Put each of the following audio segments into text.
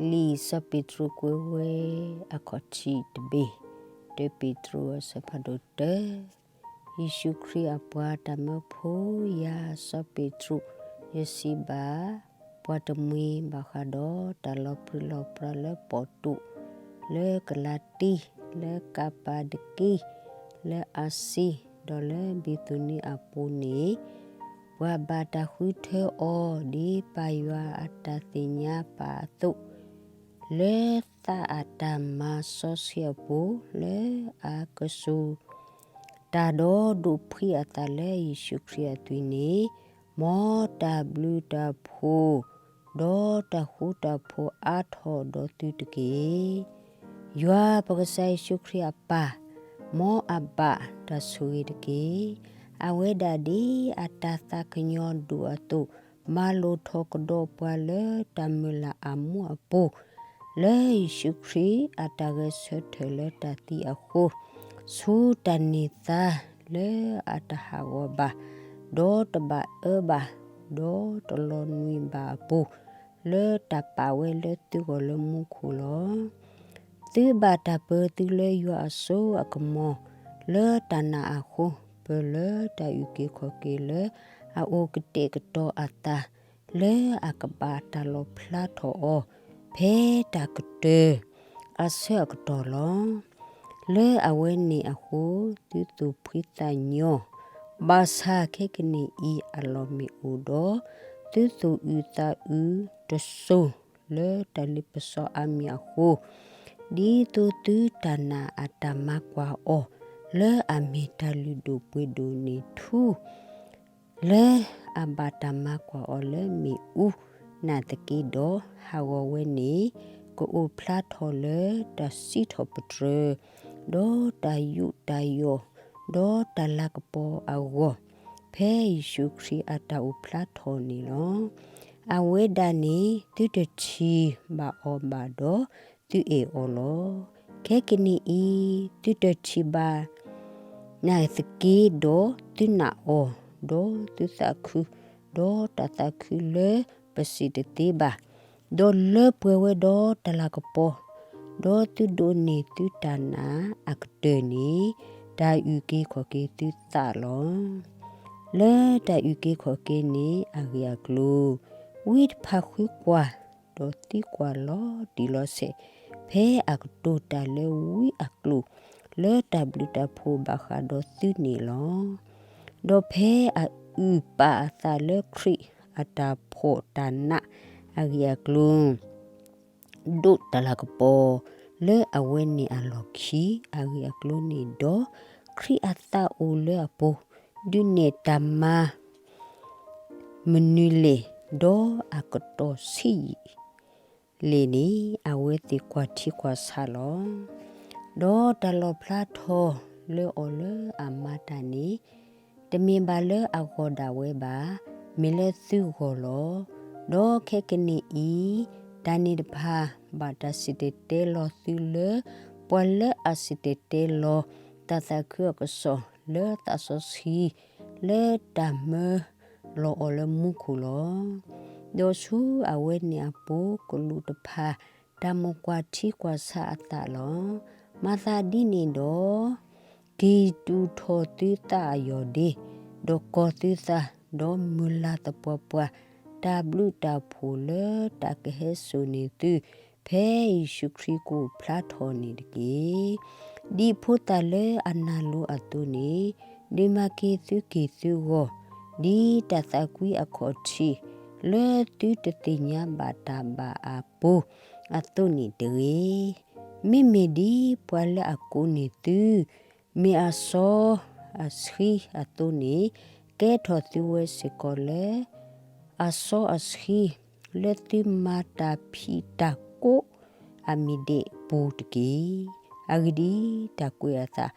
လံာ်စီၤပ့းတရူးကွဲးဝဲအခီၣ်ထံးတဘ့ၣ်, တၢပ့းတရူးအဆၢဖးဒိၣ်တၢ, ယ့ၣ်ၡူးခရံာ်အပှၤတၢ်မၢဖိ, ယၤစီၤပ့းတရူး, ယစံးဘၣ်ပှၤတမှံၤဘၣ်ဃးဒီးတၢ်လီၤပြံလီၤပြါလၢပီၣ်တူး, လၢကလၤတံ, လၢကးပၤဒကံ, လၢအၤစံ, ဒီးလၢဘံသူနံအပူၤန့ၣ်, ပှၤဘၣ်တၢ်ဃုထၢအီၤ ဒ်ပၢ်ယွၤအတၢ်သ့ၣ်ညါပာ်အသိး, လၢသးအတၢ်မၤစီဆှံအပူၤ, လၢအကစူၢ်တၢ်ဒီးဒိးဖှံအသးလၢယ့ၣ်ၡူးခရံာ်အသွံၣ်န့ၣ်, မ်တၢ်ဘျုးတၢ်ဖှိၣ်, ဒီးတၢ်ဃူတၢ်ဖိးအါထီၣ်ဒီးသုတက့ၢ်. ယွၤပကစၢ်ယ့ၣ်ၡူးခရံာ်အပၢ်, မ်အဘၣ်တၢ်ဆိၣ်ဂ့ၤတက့ၢ်. အဝဲဒၣ်ဒ်အတၢ်သးကညီၤဒိၣ်အသိး, မၤလိာ်ထီၣ်ကဒီးပှၤလၢတၢ်မုၢ်လၢ်အမူအပူၤ, လၢယ့ၣ်ၡူးခရံာ်အတၢ်ဂဲၤဆၢထၢၣ်လၢတၢ်သံအဃိ, ဆူတၢ်န့ၢ်သါလၢအတဟးဂီၤဘၣ်, ဒီးတဘၣ်အၢဘၣ်, ဒီးတလီၤနွံဘၣ်အပူၤ, လၢတၢ်ပာ်ဝဲလၢသုဂီၢ်လၢမူခိၣ်လီၤ. သုဘၣ်တၢ်ပၢသုလၢယွၤအစိအကမီၤ, လၢတၢ်နာ်အဃိ, ပၢၢ်လၢတၢ်အုၣ်က့ၤခီၣ်က့ၤလၢအအိၣ်ကတဲာ်ကတီၤအသး, လၢအကဘၣ်တၢ်လီၣ်ဖျါထီၣ်အီၤ, ဖဲတၢ်ကတၢၢ်အဆၢအကတီၢ်လီၤ. လၢအဝဲန့ၣ်အဃိ, သုသူၣ်ဖှံသးညီ, ဘၣ်ဆၣ်ခဲကနံၣ်အံၤအလီၢ်မ့ၢ်အိၣ်ဒီး, သုသူၣ်အုးသးအုးတစိၤလၢတၢ်လ့ပစီအါမံၤအဃိ, ဒ်သိးသုတၢ်နာ်အတၢ်မၤကွၢ်အီၤ, လၢအမ့ၢ်တၢ်လုၢ်ဒိၣ်ပှ့ၤဒိၣ်န့ၣ်ထူ လၢအဘၣ်တၢ်မၤကွၢ်အီၤလၢမ့ၣ်အူနၢ်သက့ဒီး, ဟးဂီၤဝဲန့ၣ်, ကအိၣ်ဖျါထီၣ်လၢတၢ်စံးထီၣ်ပတြၢၤ, ဒီးတၢ်ယူးတၢ်ယီၣ်, ဒီးတၢ်လၤကပီၤအဂီၢ်, ဖဲယ့ၣ်ၡူးခရံာ်အတၢ်အိၣ်ဖျါထီၣ်န့ၣ်လီၤ. အဝဲဒၣ်န့ၣ်သုတထံၣ်ဘၣ်အီၤဘၣ်ဒီး, သုအဲၣ်အီၤလီၤ. ခဲကနံၣ်အံၤ, သုတထံၣ်ဘၣ် နၢ်သက့ဒီးသုနာ်အီၤ, ဒီးသုသးခု, ဒီးတၢ်သးခုလၢပစံးတသ့ဘၣ်, ဒီးလၢပှဲၤဝဲဒီးတၢ်လၤကပီၤ, ဒီးသုဒိးန့ၢ်သုတၢ်နာ်အကတၢၢ်န့ၣ်, တၢ်အုၣ်က့ၤခီၣ်က့ၤသုသးလီၤ. လၢတၢ်အုၣ်က့ၤခီၣ်က့ၤန့ၣ်အဂ့ၢ်အကျိၤ, ဝံတဖၣ်ဃုကွၢ်, ဒီးသံကွၢ်လီၤတံၢ်လီၤဆဲး, ဖဲအကတိၤတၢ်လၢဝံအကျိာ်, လၢတၢ်ဘျုးတၢ်ဖှိၣ်ဘၣ်ဃးဒီးသုန့ၣ်လီၤ. ဒီးဖဲအအုၣ်ပာ်အသးလၢခရံာ်အတၢ်ဖှီၣ်တၢ်နးအဂ့ၢ်အကျိၤ, ဒိးတၢ်လၤကပီၤလၢအဝဲန့ၣ်အလီၢ်ခံအဂ့ၢ်အကျိၤန့ၣ်ဒီး, ခရံာ်အသးအိၣ်လၢအပူၤ, ဒုးနဲၣ်တၢ်မၤ မနုၤလဲၣ်, ဒီးအကတီၢ်ဆံးယံာ်လဲၣ်န့ၣ်, အဝဲသ့ၣ်ကွၢ်ထံကွၢ်ဆးလီၤ. ဒီးတၢ်လီၣ်ဖျါထီၣ်လၢအီၤလၢအမၤတၢ်န့ၣ်, တမ့ၢ်ဘၣ်လၢအဂီၢ်ဒၣ်ဝဲဘၣ်, မ့ၢ်လၢသုဂီၢ်လီၤ. ဒီးခဲကနံၣ်အံၤ, တၢ်န့ၣ်တဖၣ်ဘၣ်တၢ်စံၣ်တဲၤတဲလီၤသုလၢ ပှၤလၢအစံၣ်တဲၤတဲလီၤတၢ်သးခုအကစီၣ်လၢသးစီဆှံ လၢတၢ်မၢလီၤအီၤလၢမူခိၣ်လီၤ. ဒီးဆူအဝဲန့ၣ်အပူၤကလူးတဖၣ် တၢ်မိၣ်ကွၢ်ထံကွၢ်ဆးအသးလီၤ. မၤသးဒ်န့ၣ်ဒီး, က့ၤတူၢ်ထီၣ်သုသးအယီၢ်ဒ့, ဒီးကီၢ်သုသး, ဒီးမုၢ်လၢ်သပှၢ်ပှၢ် တၢ်ဘျုးတၢ်ဖှိၣ်လၢတၢ်ကဟဲစိာ်န့ၢ်သု, ဖဲယ့ၣ်ၡူးခရံာ်ကအိၣ်ဖျါထီၣ်န့ၣ်တက့ၢ်. ဒ်ဖိသၣ်လၢအနာ်လိၤအသိးန့ၣ်, ဒုးမၤက့ၤသုက့ၢ်သုဂီၤ, ဒ်တၢ်သးကွံအခီၣ်ထံး လၢသုတသ့ၣ်ညါဘၣ်တၢ်ဘၣ်အပူၤအသိးန့ၣ်တဂ့ၤ. မ့မ့ၢ်ဒ်ပှၤလၢအကိးန့ၢ်သု မ့ၢ်အစီအဆှံအသိးန့ၣ်, ကဲထီၣ်သုဝဲစ့ၢ်ကီးလၢ အစီအဆှံ လၢသုမၤတၢ်ဖံးတၢ်ကိးအမံၤဒဲးပူၤတက့ၢ်. အဂ့ၢ်ဒ်အံၤ, တၢ်ကွဲးအသး,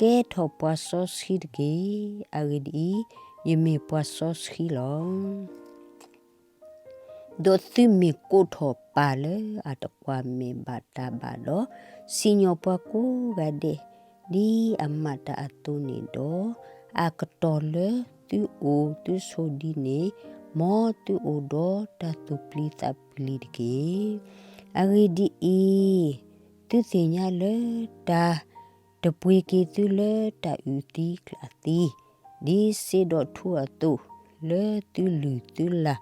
ကဲထီၣ်ပှၤစီဆှံတက့ၢ်. အဂ့ၢ်ဒ်အံၤ, ယမ့ၢ်ပှၤစီဆှံလီၤ. ဒီးသုမ့ၢ်ကိးထီၣ်ပၢ်လၢအတကွၢ်မဲာ်ဘၣ်တၢ်ဘၣ်ဒီး, စံၣ်ညီၣ်ပှၤကိးဂၤဒဲး, ဒ်အမၤတၢ်အသိးန့ၣ်ဒီး, အကတီၢ်လၢသုအိၣ်သုဆိးဒ်န့ၣ်, မ်သုအိၣ်ဒီးတၢ်သူၣ်ပျံၤသးပျံၤတက့ၢ်. အဂ့ၢ်ဒ်အံၤ, သုသ့ၣ်ညါလၢတၢ်တပှ့ၤက့ၤသုလၢတၢ်အုၣ်သံကျၣ်သံ, ဒ်စ့ဒီးထူအသိး, လၢသုလုၢ်သုလၢ်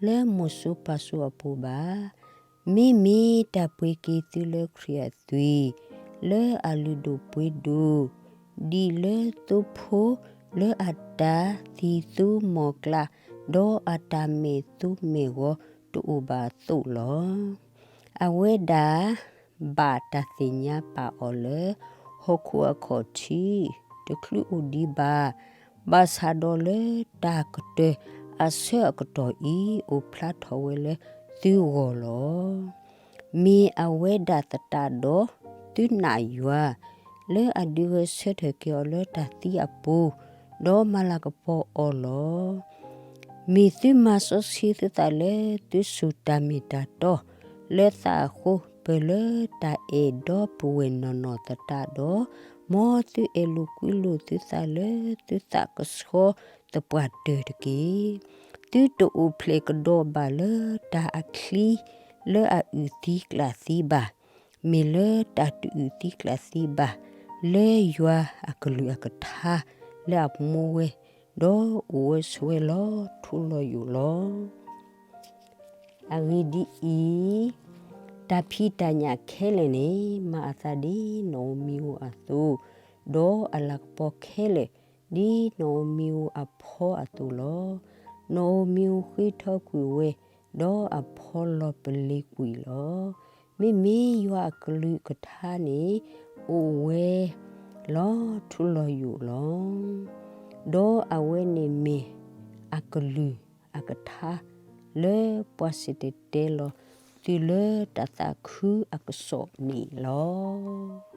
လၢမိၢ်စိၤပၢ်စိၤအပူၤဘၣ်. မ့မ့ၢ်တၢ်ပှ့ၤက့ၤသုလၢခရံာ်အသွံၣ်, လၢအလုၢ်ဒိၣ်ပှ့ၤဒိၣ်, ဒ်လၢသိဖိလၢအတၢ်သံၣ်သူမီၢ်ကျၢ်, ဒီးအတၢ်မဲာ်သူမဲာ်ဂီၤတအိၣ်ဘၣ်အသိးလီၤ. အဝဲဒၣ်ဘၣ်တၢ်သ့ၣ်ညါပာ်အီၤလၢ ဟီၣ်ခိၣ်အခီၣ်ထံး တချုးအိၣ်ဒံးဘၣ်, ဘၣ်ဆၣ်ဒီးလၢတၢ်ကတၢၢ်အဆၢအကတီၢ်အံၤ အိၣ်ဖျါထီၣ်ဝဲလၢသုဂီၢ်လီၤ. မ့ၢ်အဝဲဒၣ်သတးဒီးသုနာ်ယွၤ, လၢအဒုးဂဲၤဆၢထၢၣ်က့ၤအီၤလၢတၢ်သံအပူၤ, ဒီးမၤလၤကပီၤအီၤလီၤ. မ့ၢ်သုမၤစီဆှံသုသးလၢသုစူၢ်တၢ်မ့ၢ်တၢ်တီ, လၢသးအဃိ ပၢၢ်လၢတၢ်အဲၣ်ဒီပုၢ်ဝဲၢ်နီၢ်နီၢ်သတးဒီး, မ်သုအဲၣ်လိာ်ကွံလိာ်သုသးလၢသုသးကဆှီသပှၢ်တၢၢ်တက့ၢ်. သုတအိၣ်ဖျဲၣ်ကဒီးဘၣ်လၢတၢ်အချံလၢအအုၣ်သံကျၣ်သံဘၣ်, မ့ၢ်လၢတၢ်တအုၣ်သံကျၣ်သံဘၣ်, လၢယွၤအကလုၢ်အကထါလၢအမူဝဲ, ဒီးအိၣ်ဝဲဆိးဝဲလီၤထူလီၤယိာ်လီၤ. အဂ့ၢ်ဒ်အံၤ, တၢ်ဖံးတၢ်ညၣ်ခဲလၢာ်န့ၣ် မၤအသးဒ်နီၣ်ဧိၤမံၤဧိၤအသိး, ဒီးအလၤကပီၤခဲလၢာ် ဒ်နီၣ်ဧိၤမံၤဧိၤအဖီအသိးလီၤ. နီၣ်ဧိၤမံၤဧိၤဃ့ထီကွံာ်ဝဲ, ဒီးအဖီလီၤပလ့ၤကွံာ်လီၤ. မ့မ့ၢ်ယွၤအကလုၢ်ကထါန့ၣ် အိၣ်ဝဲလီၤထူလီၤယိာ်လီၤ. ဒီးအဝဲန့ၣ်မ့ၢ်အကလုၢ်အကထါ လၢပှၤစံၣ်တဲၤတဲလီၤသုလၢတၢ်သးခုအကစီၣ်န့ၣ်လီၤ.